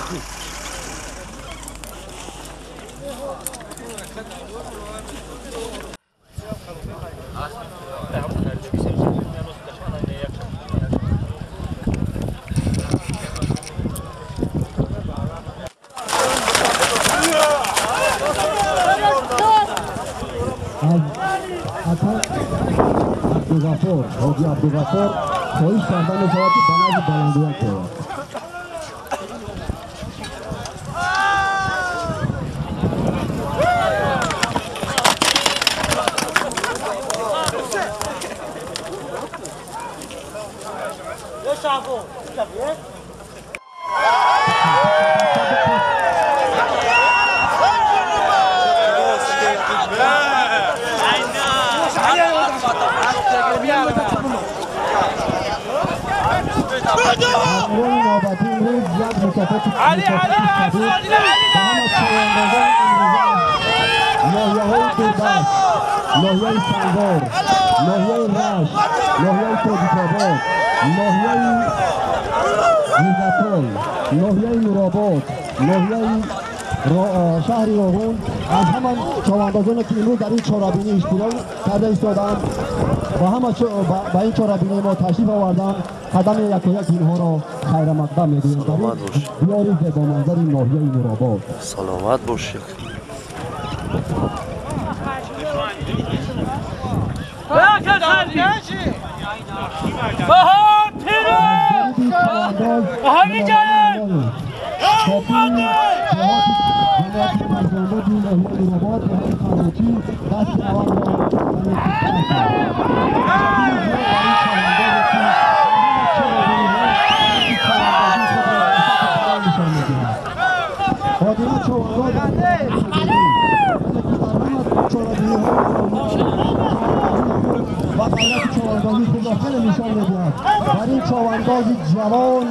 Абдуғафор, Ҳоҷи Абдуғафор хоҳиш карда мешавад, ки ба назди баландгӯяк ояд. علی علی ناحیه‌های دوربست، ناحیه سنگار، ناحیه رشت، ناحیه تاجیک‌آباد، ناحیه میرزاپل، ناحیه نورآباد، ناحیه شهر روغن، از همان چاواندازانی که امروز در این چارابینی اشتراک کرده ایستادند و همه به این چارابینی ما تشریف آوردند، قدم یک و یک اینها را خیر مقدم میگوییم. سلامت باشید. دیار زیبا منظر ناحیه نورآباد. سلامت باشید. بهار پیروز همین بر این چاونداز جوان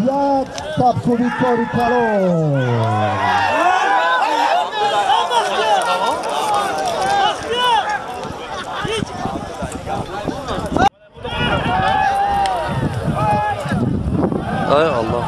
یک تبکوبی کاری کلان. Ay Allah.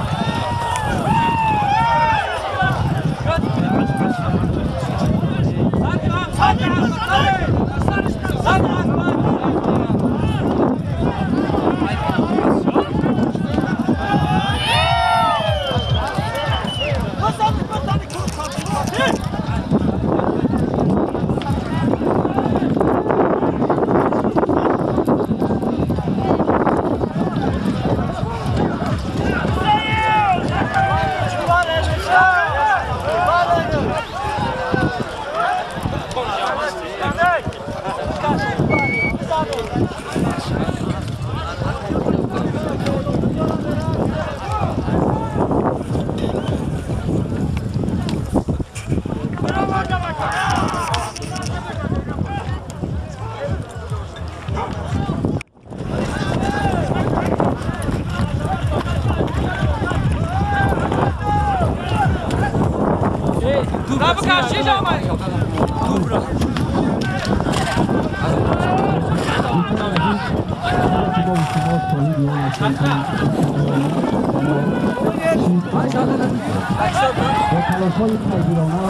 با تلاش‌های پیگیرانه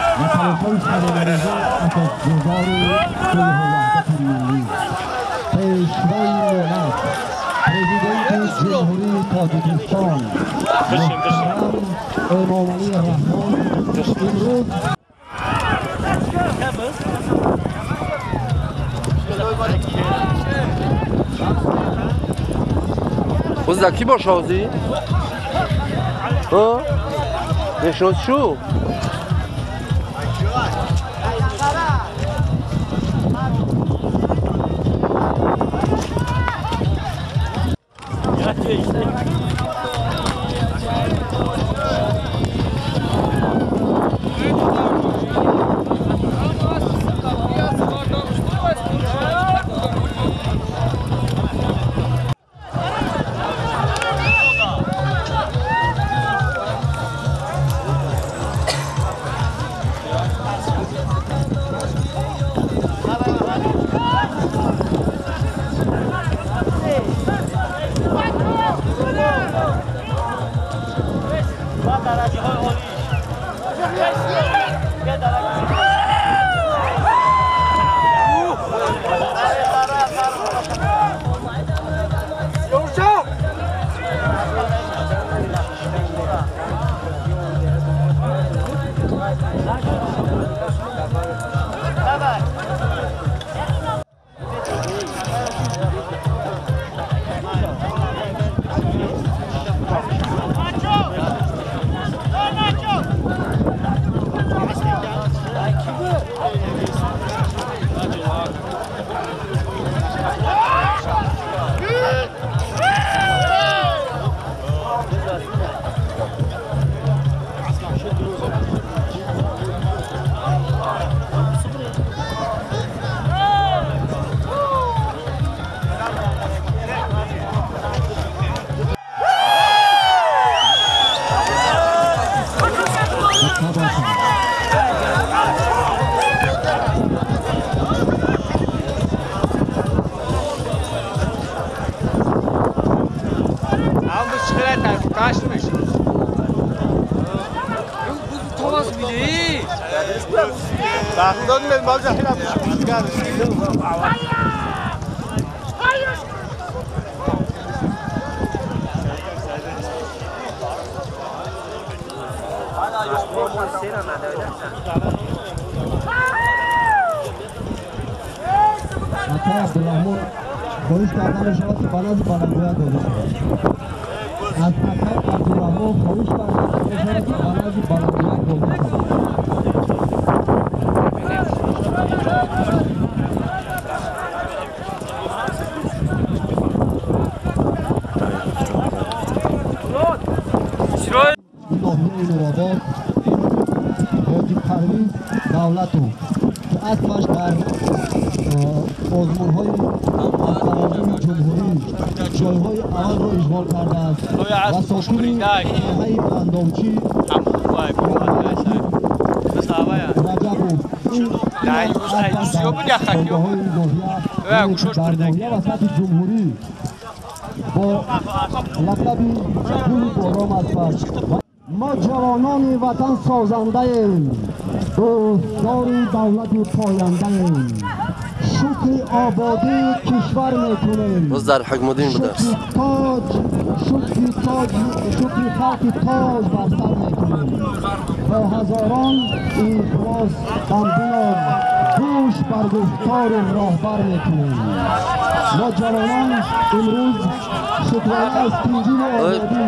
و تلاش‌های شبانه‌روزی اساسگذار صلح و وحدت ملی، پیشوای ملت، پرزیدنت جمهوری تاجیکستان محترم امامعلی رحمان امروز خود کی باشه آزی؟ ها؟ نشون شو؟ Go! Ата Абдурраҳмон хоҳиш карда мешавад, ки ба назди баландгӯяк дода шавад. Аз Ата Абдурраҳмон хоҳиш карда мешавад, ки ба назди баландгӯяк дода шавад. Ноҳияи Нуробод Ҳоҷи Парвиз Давлатов, ки аслаш дар озмунҳои асфарони ҷумҳурӣ ҷойҳои аввалро ишғол кардааст ва сокини деҳаи Бандовчӣ Раҷабов, ин ноҳия дар ноҳия ва сатҳи ҷумҳурӣ бо лақаби гули бором аст. Мо ҷавонони ватан созандаем, дӯстдори давлати пояндаем, шукри ободии кишвар мекунем. Боз дар Ҳукмуддин будааст. Шукри тоҷ, шукри халқи тоҷ бар сар мекунем. Бо ҳазорон ихлос дамбиёр, гӯш бар гуфтори роҳбар мекунем. Мо ҷавонон имрӯз шукрона аз тинҷию озодӣ,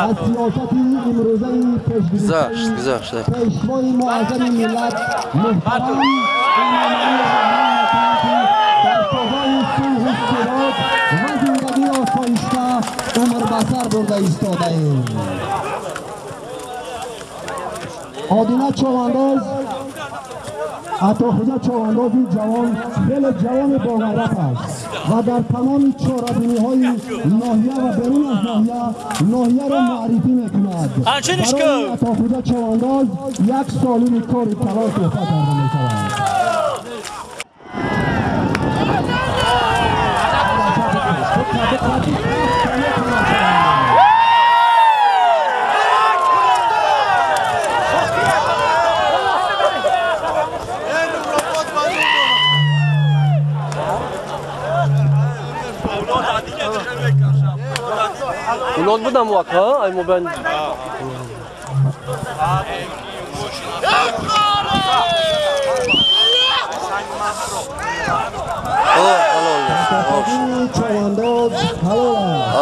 аз сиёсати имрӯзаи пешгирифтаи пешвои муаззами миллат муҳтарам Эмомалӣ Раҳмон, ки дар фазои сулҳу субот ва зиндагии осоишта умр ба сар бурда истодаем. Одина Човандоз, Атохӯҷа Човандози ҷавон хеле ҷавони боғайрат аст ва дар тамоми чорабиниҳои ноҳия ва берун аз ноҳия ноҳияро муаррифӣ мекунад. Барои Атохӯҷа Човандоз як солими кори калон туҳфа карда мешавад. Улод будам вака, ай мобайн.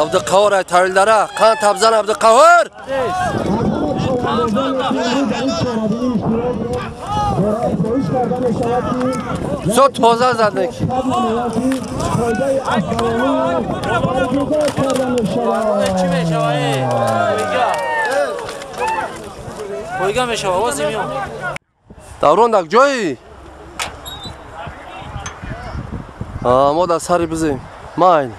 Абдуқаҳор ай тавилдара, қан табзан Абдуқаҳор. Со тоза задне ки. Даврон дар ҷои? Мо дар сари бизем. Майн.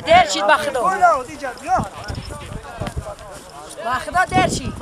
در شید بخدا بخدا در شید.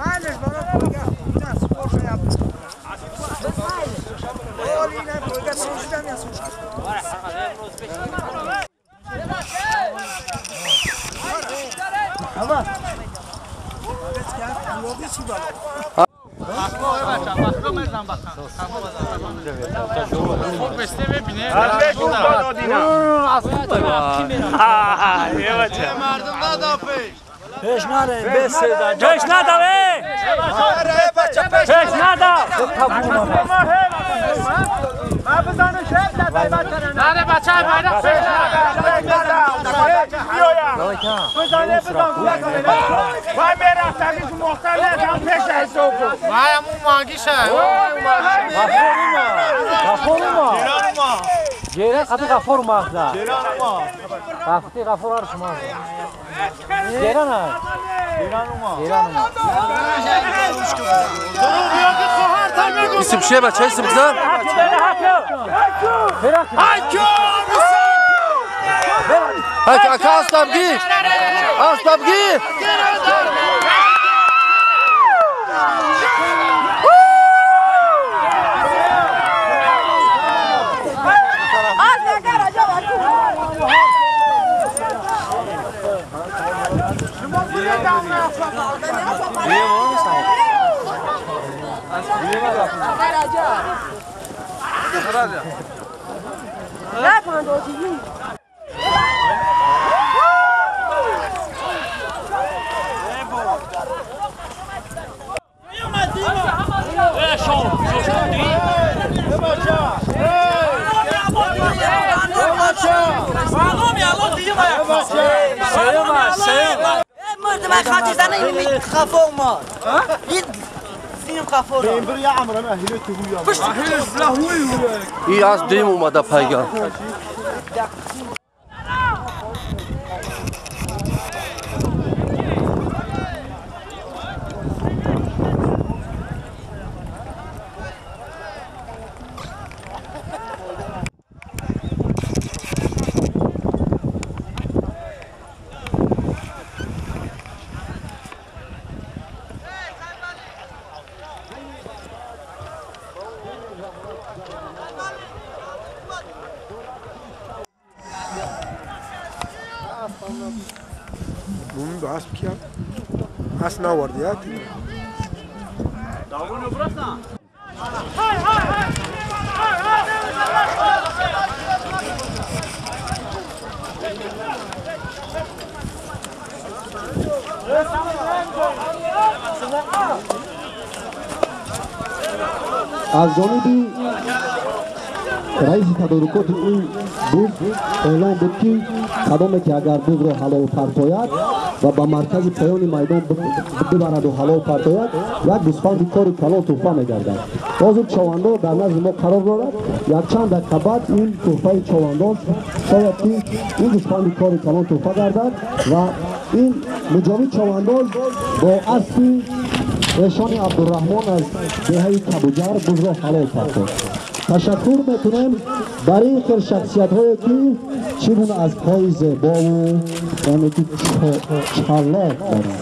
بزنه بزن وای میرفت اگه تو مختلف هم پیش حساب کن وای همون ماگیشه غفور اومد جیران قطعی غفور اومد جیران اومد قطعی غفور هر شما جیران هست جیران اومد جیران اومد اسم چیه بچه اسم بزن هک اکا استابگی استابگی ای از دیم اومده پیگاه از جانب رئیس تدارکات این بوز اعلام بود که کدامی که اگر بوز را حلال پرتاید و به مرکز پایان میدان ببرد و حلال پرتاید یک گوسفند کار کلان تحفه میگردد. حاضر چاونداز در نزد ما قرار دارد. یک چند دقیقه بعد این تحفه چاونداز شاید که این گوسفند کار کلان تحفه گردد و این مجاوید چاونداز با اسب ایشان عبدالرحمن از دهه کبوجر بوز را حلال پرتاد. تشکر میکنیم برای این شخصیت هایی که چگونه از پای زیبا و یعنی که چالاک دارند.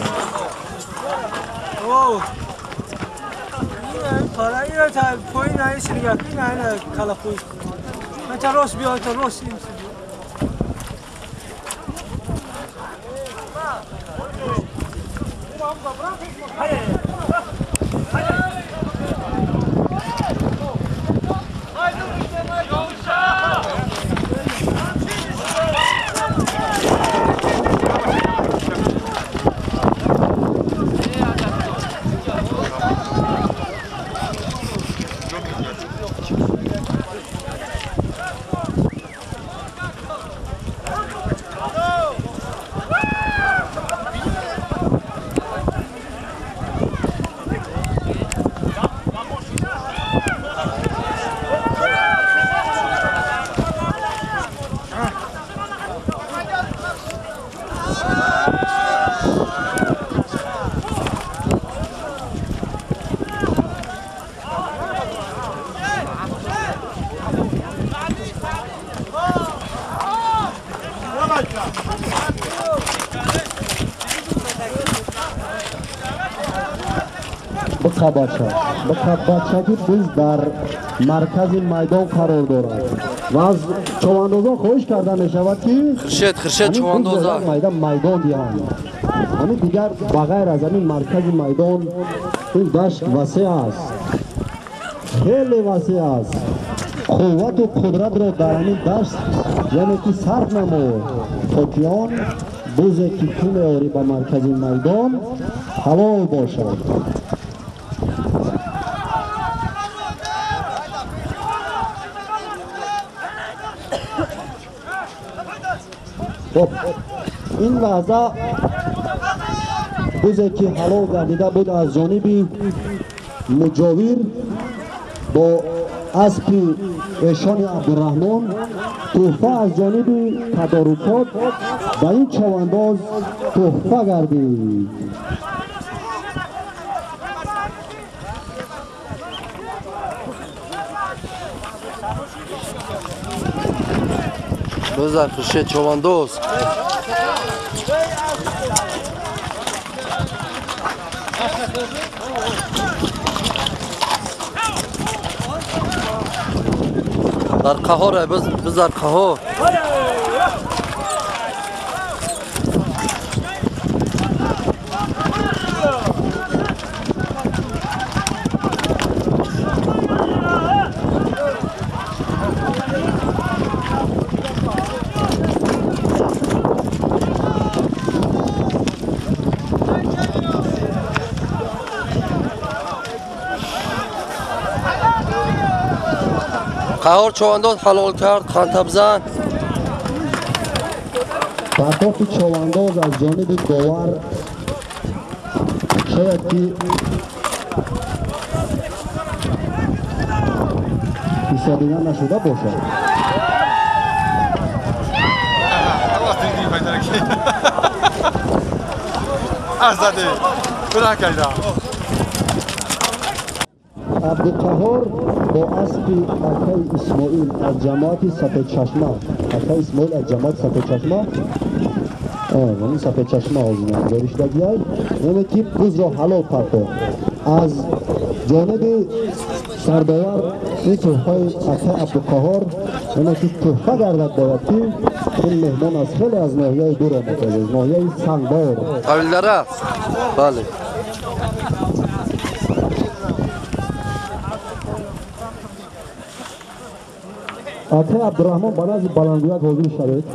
بچه که بز در مرکز میدان قرار دارد و از چواندازان خواهش کرده می شود که خرشد چواندازان میدان دهند. همین دیگر بغیر از همین مرکز میدان این دشت وسیع است، خیلی وسیع است. قوت و قدرت را در همین دشت یعنی که صرف نمود تا که آن بز که تو میآوری به مرکز میدان حلال باشد. خب Ин лаҳза бузе ки ҳалол гардида буд аз ҷониби муҷовир бо аспи эшони Абдураҳмон тӯҳфа аз ҷониби тадорукот ба ин чавандоз тӯҳфа гардид. Бизар Хуршед чавандоз. Дар қаҳор бизар қаҳор. Қаҳор чавандоз ҳалол кард қантабзан. Партофи чавандоз аз ҷониби довар шояд ки ҳисобида нашуда бошад. Абдуқаҳор бо аспи акаи Исмоил аз ҷамоати Сафедчашма, акаи Исмоил аз ҷамоати Сафедчашма, ин Сафедчашма ҳозир шудагиай, яъне ки бузро ҳалол партофт. Аз ҷониби сардовар ин тӯҳфаи акаи Абдуқаҳор, яъне ки тӯҳфа гардад бояд ки ин меҳмон аз хеле аз ноҳияи дур омада, ноҳияи Сангбор. Тавилдара? Бале. Акаи Абдураҳмон ба назди баландгӯяк ҳозир шавед.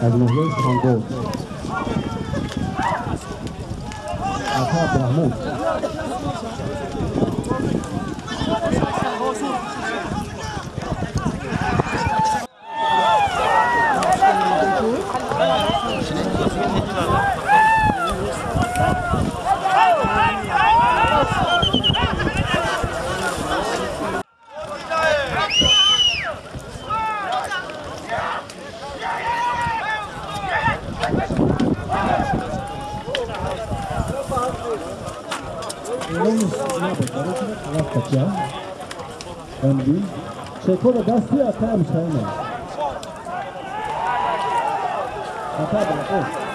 Аз ноҳияи Сангор ака Абдураҳмон. چکو به دستی اکا ابوسعید اکا ابوسعید.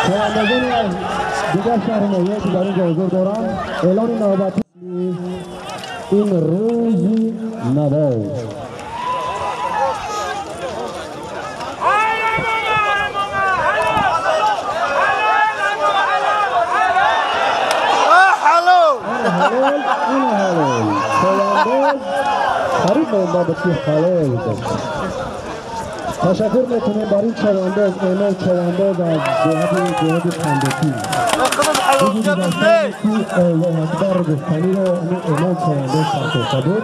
شنوندگان از دیگر شهر ناحیه که در اینجا حضور دارند، اعلان نوبتی این روزی نبود. تشکر میکنیم برای این چوانداز، اعمال چوانداز از جهت پندکی. الله اکبر گفتنی رو امام چوانداز سرکرده بود.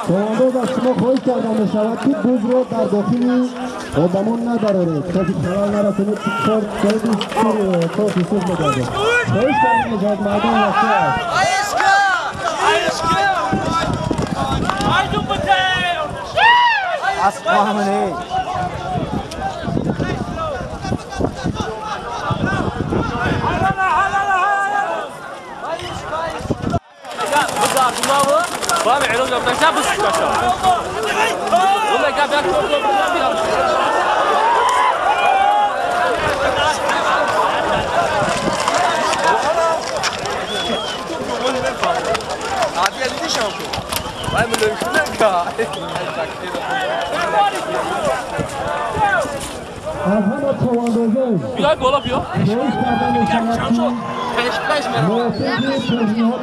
چوانداز از شما خواهش کرده می شود که بز رو در داخل آدمان ندارید تا که خلال نرسونید، چهار سوز میگردید. خواهش کرده می شود مردم وسیع است. از همه چواندازان بیا بالا بیا. خواهش کرده می شود که موافق پیشنهاد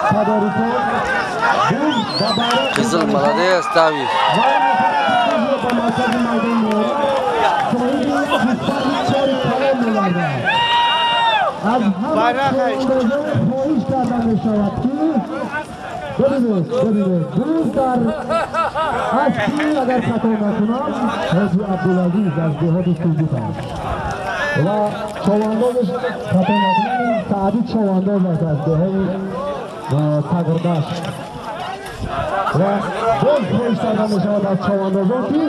تدارکات بز و بیرق Qizil молодец, Давид. و به مرکز میدان میآورد، صاحب گوسفند چهار کلان میگردد. از همه چواندازان خواهش کرده می شود که ببینید ببینید بز در اصلی اگر خطا نکنم حاجی عبدالعزیز از دهات سوزوک است و چواندازش خطا نکنم سعدی چوانداز است از دهه تگردشت و باز خواهش کرده می شود از چواندازان که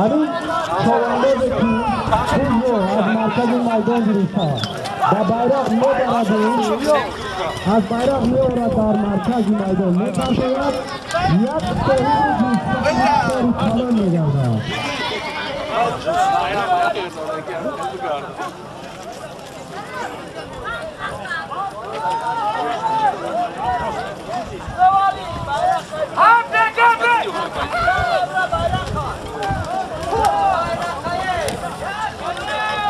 همین چواندازی که بز رو از مرکز میدان گرفته به بیرق میبرد، از بیرق میآورد در مرکز میدان میپرتاید، یک صاحب گوسفند کلان میگردد.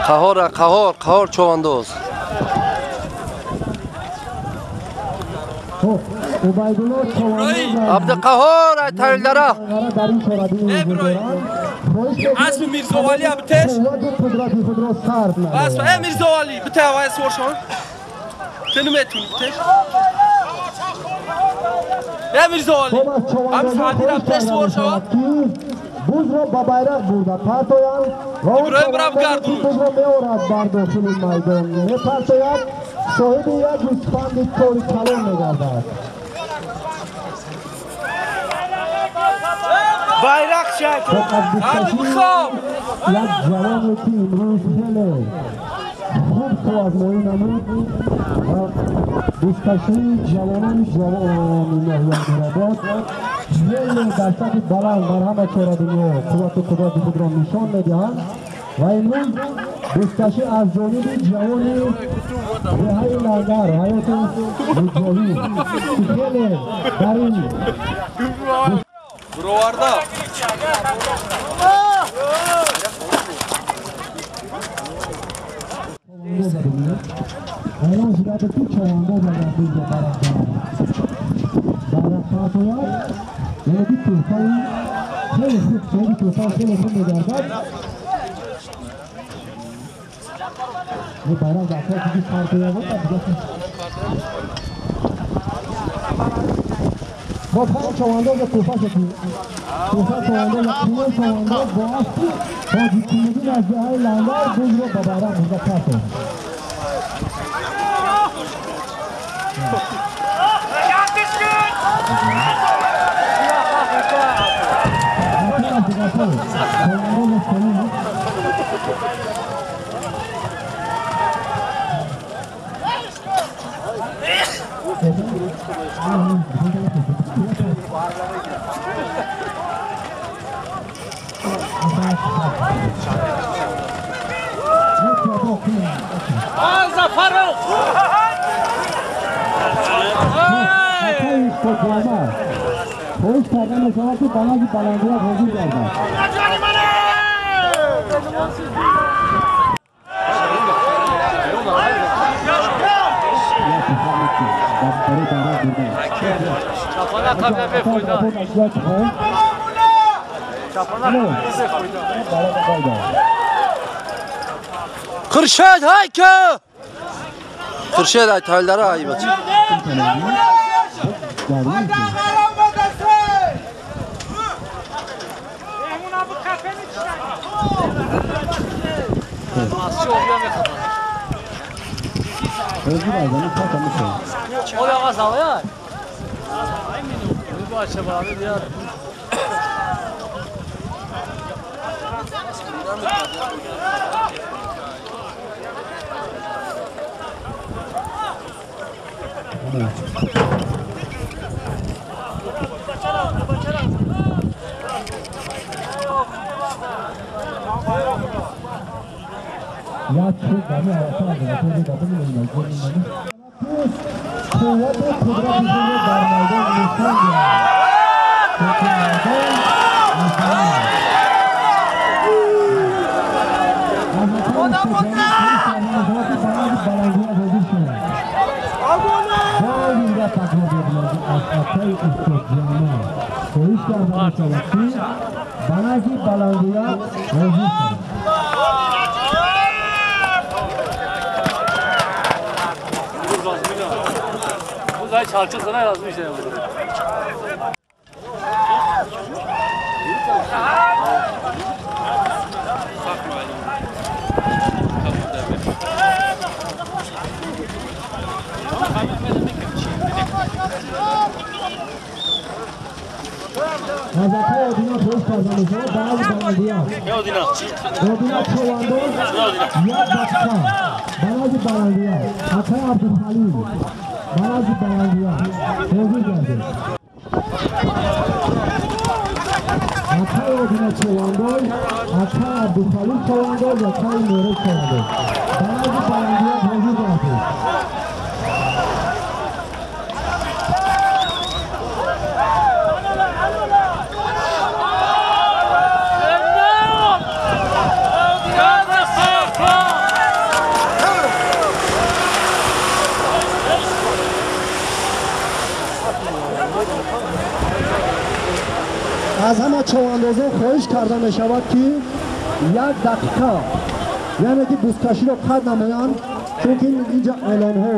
Қаҳор, қаҳор, қаҳор човандоз. خب عبیدالله چوانداز Абдуқаҳор ай Тавилдара. در این چорабینی حضور دارند. خواهش می‌کنم اسب میرزاوالی هم بتش. قوت و قدرت خود را صرف اسب نمایند. ای میرزاوالی بته هوای سوار شون. تو نمیتونی بتش. ای میرزاوالی. خب از هم چواندازان سعدی خواهش را بتش کرده سوار می شون. شود که بز را به بیرق برده پرتایند و آن ابراهیم برم چواندازی که گردون. بز را میآورد در داخل میدان میپرتاید، صاحب یک گوسفند کار کلان میگردد. بیرق شد. خب از سعدی بزکشی بخواب. یک جوانی که امروز خیلی خوب خوازمایی نمود و بزکشی جوانان جوان ناحیه امیرآباد خیلی در سطح بلند در همه چاره‌بینی‌ها قوت و قدرت خود را نشان می‌دهند و امروز بزکشی از جانب جوان دهه لنگر حیات مجاوی که خیلی در این Броварда. الان صورت تو چوانداز اگر بز را بیرق پرتاید، یعنی که تحفه خیلی خوب، صاحب تحفه خیلی خوب میگردد. یه بیرق در اطراف دیگه پرتاید بود دیگه. خب هم چوانداز تحفه شد، تحفه چوانداز قیمه چوانداز با اسب حاجی کیمدین از دهه لنگر بز را به بیرق برده پرتاید. خواهش کردن می‌شود که بلند بلندی را حضور گردد. Хуршед ҳайка! Хуршед ай тавилдара ай бача. Çarçı sana yazmış yani. Аз ҳама чавандозон хоҳиш карда мешавад, ки як дақиқа, яъне ки бузкаширо қад намоянд, чунки инҷа эълонҳо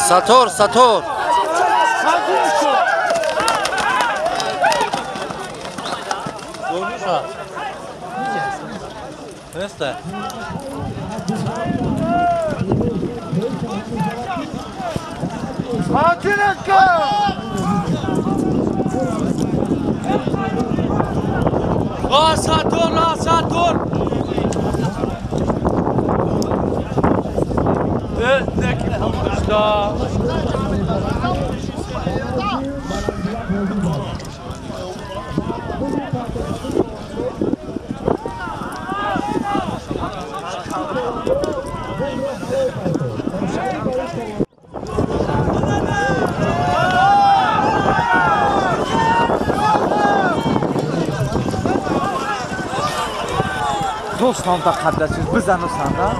Сатор, Сатор. Сатор, Сатор. Dostum da kardeşiz, biz anusanda.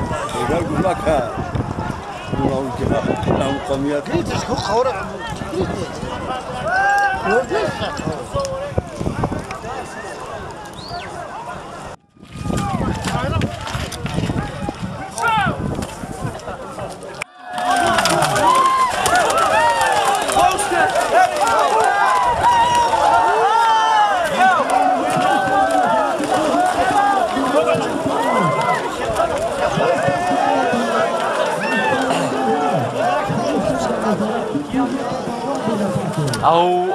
Ау.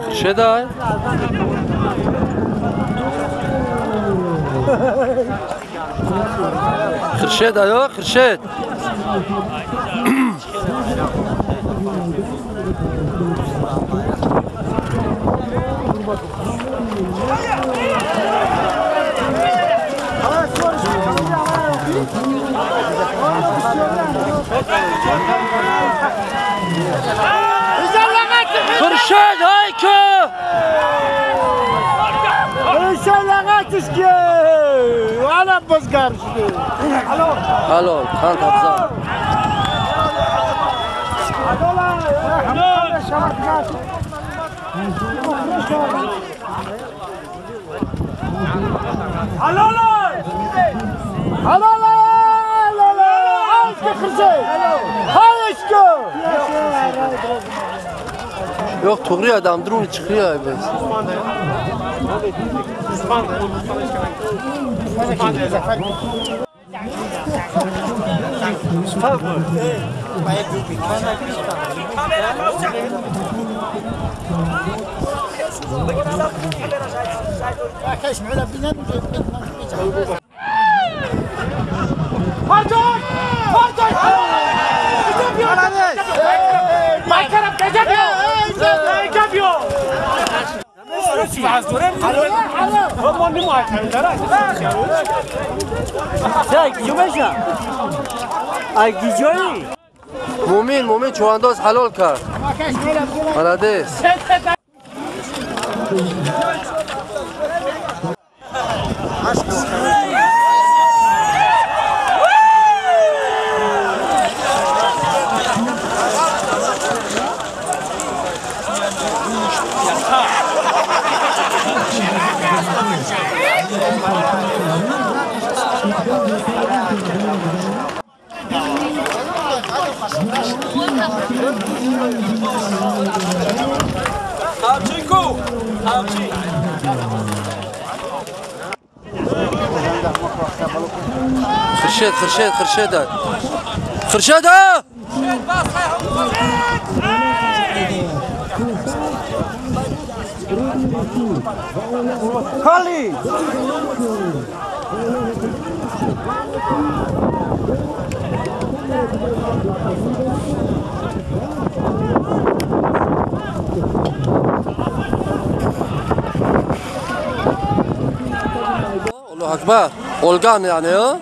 Хуршедай. Хуршед, ало, Хуршед. Хуршед, hayka! Halol, qand afzal. Yo'q, to'g'ri odam droni chiqyapti biz. Мумин, Мумин чувандоз ҳалол кард. Молодец. Хуршед, Хуршед, Хуршед. Хуршед! Хали! Allohu akbar. Olgan ya'ni, ha?